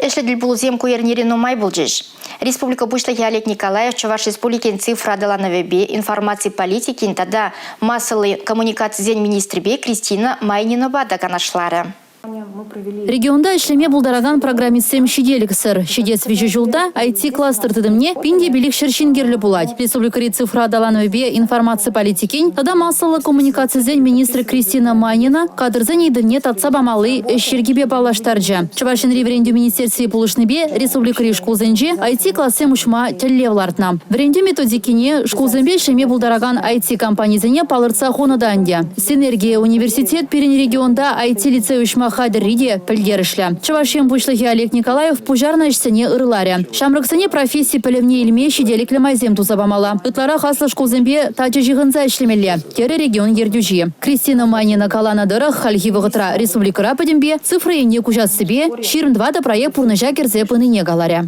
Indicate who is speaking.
Speaker 1: Ӗҫлӗ тӗлпулусем ку эрнере нумай пулчӗҫ. Республика Пуҫлӑхӗ Олег Николаев Чӑваш Республикин цифра аталанӑвӗпе информаци политикин тата массӑллӑ коммуникацисен министрӗпе Кристина Майнинӑпа та канашларӗ.
Speaker 2: Регионта ӗҫлеме пултаракан программистсем ҫителӗксӗр. Ҫитес виҫӗ ҫулта IT-кластер тытӑмне 1500 ҫын кирлӗ пулать. Республикӑри цифра аталанӑвӗпе информаци политикин тата массӑллӑ коммуникацисен министрӗ Кристина Майнина кадрсен ыйтӑвне татса памалли ӗҫ йӗркипе паллаштарчӗ. Чӑваш Енри вӗрентӳ министерстви пулӑшнипе республикӑри шкулсенче IT-классем уҫма тӗллев лартнӑ. Вӗрентӳ методикине шкулсемпе ӗҫлеме пултаракан IT-компанисене палӑртса хунӑ та ӗнтӗ. Синергия университет пирӗн регионта IT-лицей уҫма хатӗрри те пӗлтерӗшлӗ. Чӑваш Ен Пуҫлӑхӗ Олег Николаев пуҫарнӑ ӗҫсене ырларӗ. Ҫамрӑксене професси пӗлӗвне илме ҫителӗклӗ майсем туса памалла. Ытларах аслӑ шкулсемпе тачӑ ҫыхӑнса ӗҫлемелле, терӗ регион ертӳҫи. Кристина Майнина каланӑ тӑрӑх, хальхи вӑхӑтра республикӑра пӗтӗмпе цифра енне куҫассипе 24 проект пурнӑҫа кӗрсе пынине каларӗ.